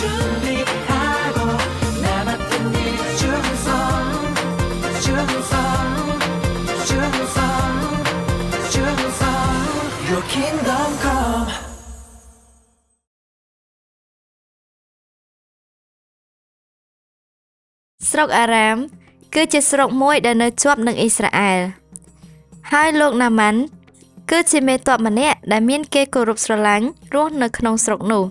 준비하고 나 맡은 일 충성 충성 충성 충성 Your kingdom come. ស្រុកអារ៉ាម គឺជាស្រុកមួយដែលនៅជាប់នឹងអ៊ីស្រាអែលហើយលោកណាម៉ាន់គឺជាមេទ័ពម្នាក់ដែលមានគេគោរពស្រឡាញ់រស់នៅក្នុងស្រុកនោះ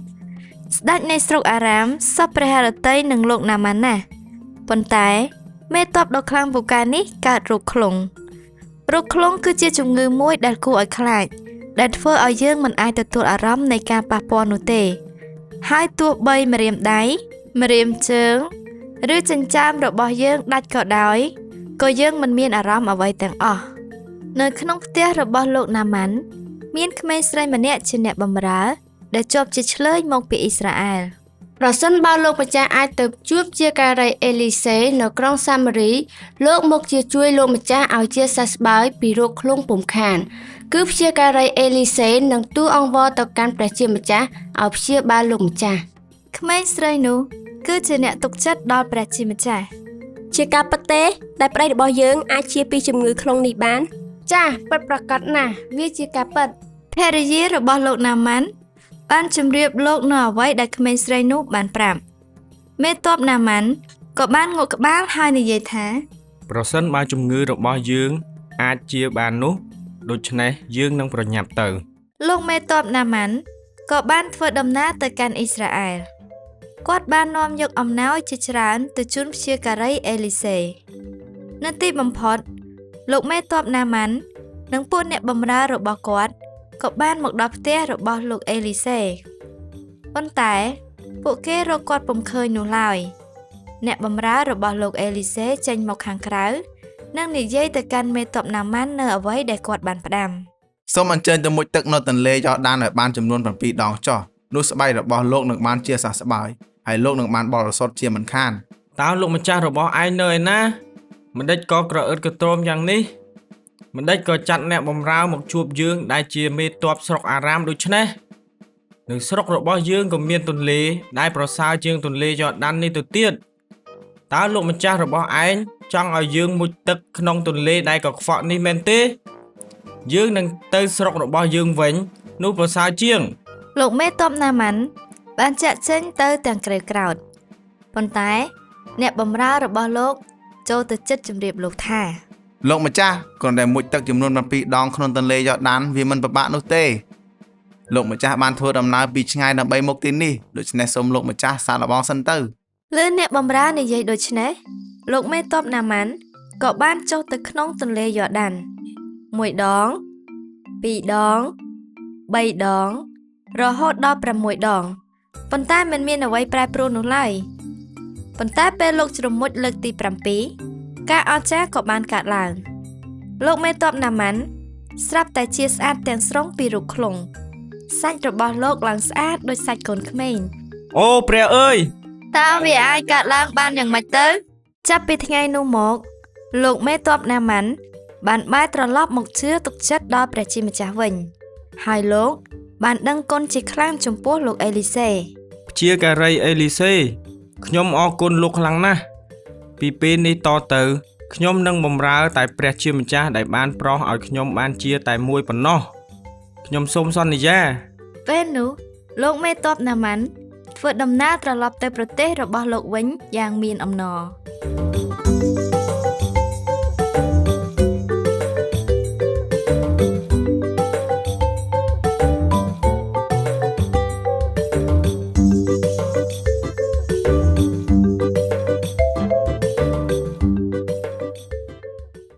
ស្ដេចនៃស្រុកអារ៉ាមសព្វព្រះហឫទ័យនឹងលោកណាម៉ាន់ណាស់ប៉ុន្តែមេទ័ពដ៏ខ្លាំងពូកែនេះកើតរោគឃ្លង់រោគឃ្លង់គឺជាជំងឺមួយដែលគួរឲ្យខ្លាចដែលធ្វើឲ្យយើងមិនអាចទទួលអារម្មណ៍នៃការប៉ះពាល់នោះទេ ហើយទោះបីម្រាមដៃម្រាមជើង ឬចិញ្ចើមរបស់យើងដាច់ក៏ដោយក៏យើងមិនមានអារម្មណ៍អ្វីទាំងអស់នៅក្នុងផ្ទះរបស់លោកណាម៉ាន់មានក្មេងស្រីម្នាក់ជាអ្នកបម្រើដែលជាប់ជាឈ្លើយមកពីអ៊ីស្រាអែល ប្រសិនបើលោកម្ចាស់អាចទៅជួបជាការីអេលីសេនៅក្រុងសាម៉ារីលោកមកជាជួយលោកម្ចាស់ឲ្យជាសះស្បើយពីរោគឃ្លង់ពុំខាន គឺព្យាការីអេលីសេនឹងទូលអង្វរទៅកាន់ព្រះជាម្ចាស់ឲ្យព្យាបាលលោកម្ចាស់ ក្មេងស្រីនោះគឺជាអ្នកទុកចិត្តដល់ព្រះជាម្ចាស់ ជាការពិតទេដែលប្តីរបស់យើងអាចជាពីជំងឺខ្លងនេះបាន ចាសពិតប្រាកដណាស់វាជាការពិត ភរិយារបស់លោកណាម៉ាន់បានជម្រាបលោកនៅអ្វីដែលក្មេងស្រីនោះបានប្រាប់មេតបណាម៉ាន់ក៏បានងក់ក្បាលហើយនិយាយថា ប្រសិនបើជំងឺរបស់យើងអាចជាបាននោះដូច្នេះយើងនឹងប្រញាប់ទៅ លោកមេតបណាម៉ាន់ក៏បានធ្វើដំណើរទៅកាន់អ៊ីស្រាអែលគាត់បាននាំយកអំណោយជាច្រើនទៅជូនព្យាការីអេលីសេនៅទីបំផុត លោកមេតបណាម៉ាន់និងពួកអ្នកបម្រើរបស់គាត់ក៏បានមកដល់ផ្ទះរបស់លោកអេលីសេប៉ុន្តែពួកគេរកគាត់ពុំឃើញនោះឡើយអ្នកបម្រើរបស់លោកអេលីសេចេញមកខាងក្រៅនិងនិយាយទៅកាន់មេតបណាម៉ាន់នៅអ្វីដែលគាត់បានផ្ដាំ សូមអញ្ជើញទៅមុជទឹកនៅទន្លេយ៉ូដានឲ្យបានចំនួន7ដងចុះនោះស្បែករបស់លោកនឹងបានជាសះស្បើយហើយលោកនឹងបានបរិសុទ្ធជាមិនខាន តើលោកម្ចាស់របស់ឯងនៅឯណាម្ដេចក៏ក្រអឺតក្រទ្រាំយ៉ាងនេះម្ដេចក៏ចាត់អ្នកបម្រើមកជួបយើងដែលជាមេទ័ពស្រុកអារ៉ាមដូច្នេះនៅស្រុករបស់យើងក៏មានទន្លេដែលប្រសើរជាងទន្លេយ៉ូដាននេះទៅទៀតតើលោកម្ចាស់របស់ឯងចង់ឲ្យយើងមុជទឹកក្នុងទន្លេដែលកខ្វក់នេះមែនទេយើងនឹងទៅស្រុករបស់យើងវិញនោះប្រសើរជាង លោកមេតបណាម៉ាន់បានចាក់ចេញទៅទាំងក្រេវក្រោធប៉ុន្តែអ្នកបម្រើរបស់លោកចូលទៅចិត្តជម្រាបលោកថា លោកម្ចាស់គ្រាន់តែមុជទឹកចំនួន7ដងក្នុងទន្លេយ៉ូដានវាមិនពិបាកនោះទេលោកម្ចាស់បានធ្វើដំណើរពីឆ្ងាយដើម្បីមកទីនេះដូច្នេះសូមលោកម្ចាស់សាកល្បងសិនទៅ លើអ្នកបម្រើនិយាយដូច្នេះលោកមេតបណាម៉ាន់ក៏បានចុះទៅក្នុងទន្លេយ៉ូដានមួយដងពីរដងបីដង រហូតដល់6ដងប៉ុន្តែមិនមានអ្វីប្រែប្រួលនោះឡើយប៉ុន្តែពេលលោកជ្រមុជលើកទី7ការអស្ចារ្យក៏បានកើតឡើងលោកមេតបណាម៉ាន់ស្រាប់តែជាស្អាតទាំងស្រុងពីរូបឃ្លង់សាច់របស់លោកឡើងស្អាតដូចសាច់កូនក្មេង អូព្រះអើយ តើវាអាចកើតឡើងបានយ៉ាងម៉េចទៅ ចាប់ពីថ្ងៃនោះមក លោកមេតបណាម៉ាន់បានបែរត្រឡប់មកជឿទុកចិត្តដល់ព្រះជាម្ចាស់វិញ ហើយលោកបានដឹងគុណជាខ្លាំងចំពោះលោកអេលីសេ ព្យាការីអេលីសេខ្ញុំអរគុណលោកខ្លាំងណាស់ពីពេលនេះតទៅខ្ញុំនឹងបម្រើតែព្រះជាម្ចាស់ដែលបានប្រោសឲ្យខ្ញុំបានជាតែមួយប៉ុណ្ណោះខ្ញុំសូមសន្យា ពេលនោះលោកមេតបណាម៉ាន់ធ្វើដំណើរត្រឡប់ទៅប្រទេសរបស់លោកវិញយ៉ាងមានអំណរ។